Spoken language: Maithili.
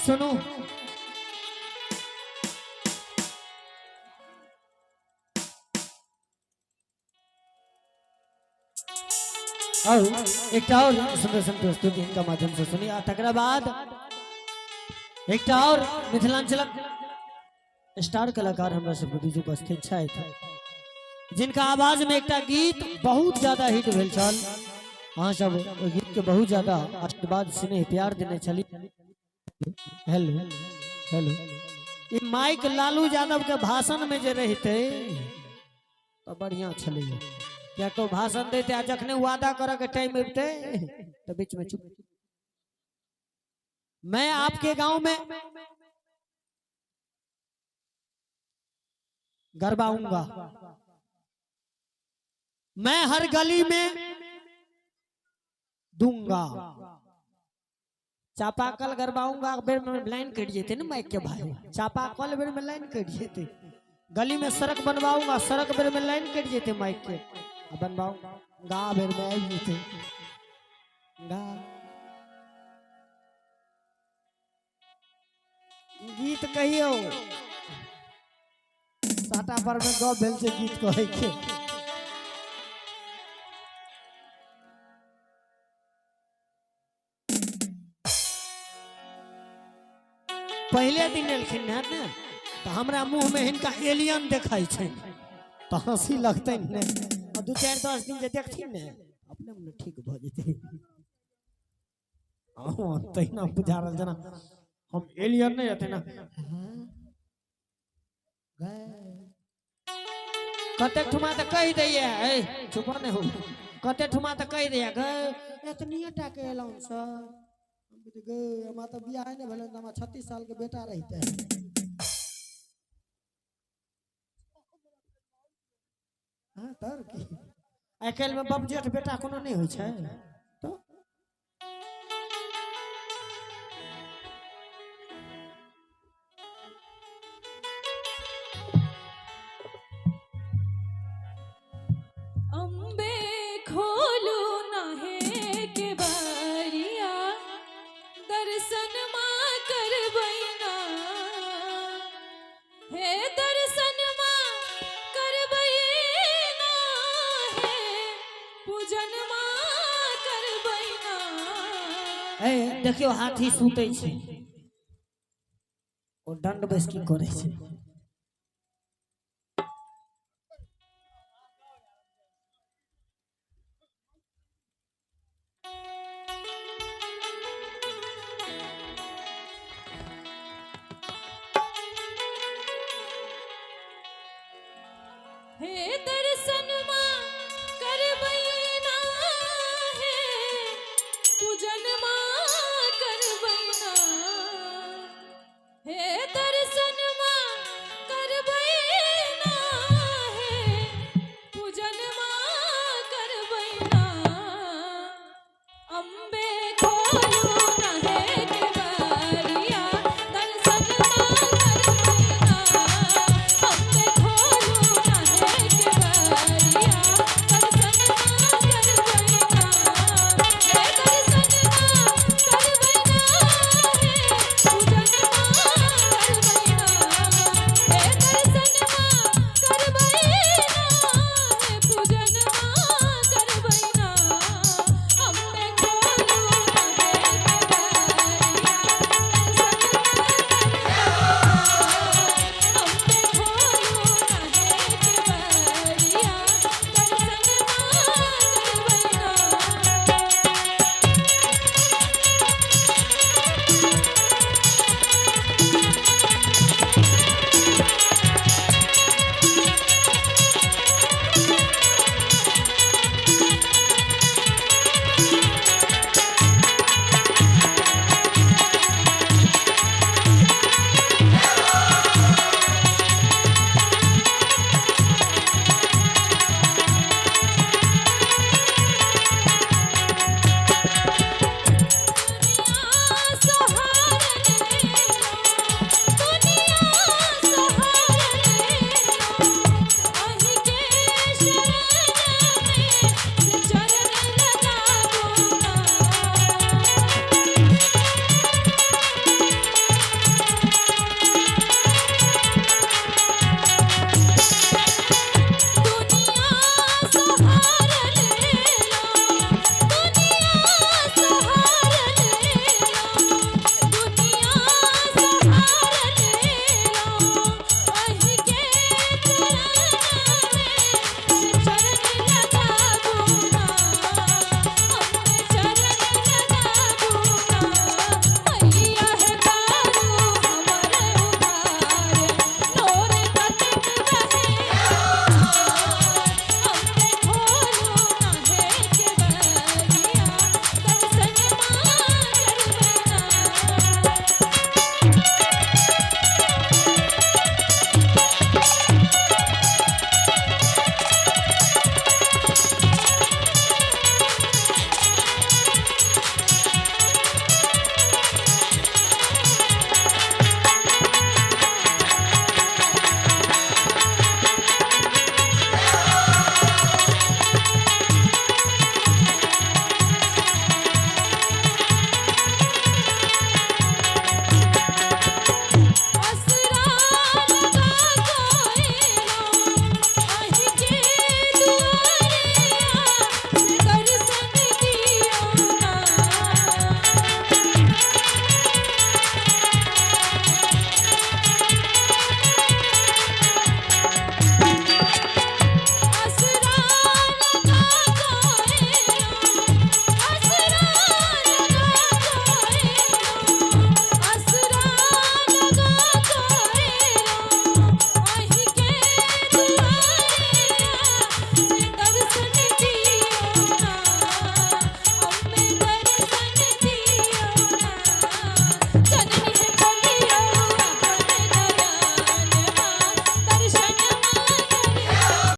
सुनू। और एकटा और सुंदर सन प्रस्तुति हिनका माध्यम से सुनी आ तकरा बाद एकटा और मिथिलांचलक स्टार कलाकार हमरा सबके बीच उपस्थित छथि, जिनका आवाज में एकटा गीत बहुत ज्यादा हिट भेल छल। अहाँ सब ओहि गीत के बहुत ज्यादा आशीर्वाद स्नेह प्यार देने छली। हेलो हेलो, ई माइक लालू यादव के भाषण में जे रहते तो बढ़िया छलै, किया तो भाषण देते आ जखने वादा करे के टाइम अबते तो बीच में चुप। मैं आपके गांव में गरबाऊंगा, मैं हर गली में दूंगा, चापाकल गरबाऊंगा बेर में लाइन कट जेते ना माइक के भाई, चापाकल बेर में लाइन कट जेते, गली में सड़क बनवाऊंगा, सड़क बेर में लाइन कट जेते माइक के, आ बनवाऊंगा बेर में आबि जेते गा। गीत कहियो साटा पर में गप भेल छै गीत कहै के। पहले दिन एलखिन ने तो हमरा मुंह में हिनका एलियन देखाइ छै तो हंसी लगतै ने, आ दू चारि 10 दिन जे देखथिन ने अपने मुँह ठीक भऽ जेतै। हँ तहिना बुझा रहल जेना हम एलियन नहि हेतै ना। कतेक ठुमा तऽ कहि दैया, ए चुप नहि हो, कतेक ठुमा तऽ कहि दैया गै एतनिए टा के एलहुँ सर। हम कहलियै, गै हमरा तऽ बियाह नहि भेलै, हमरा 36 साल के बेटा रहितै। हाँ तर की आइ काल्हिमे बाप जेठ बेटा कोनो नहि होइ छै तऽ। अम्बे खोलू नहे के बारिया, दर्शन माँ करबैना, हे दर्शन माँ करबैना, हे पूजन माँ करबैना। ए देखियौ हाथी सुतै छै, ओ दंड बैसकी करै छै। हे दर्शन माँ करबैना, हे पूजन माँ करबैना, हे दर्शन माँ करबैना, हे पूजन माँ करबैना। अम्बे खोलू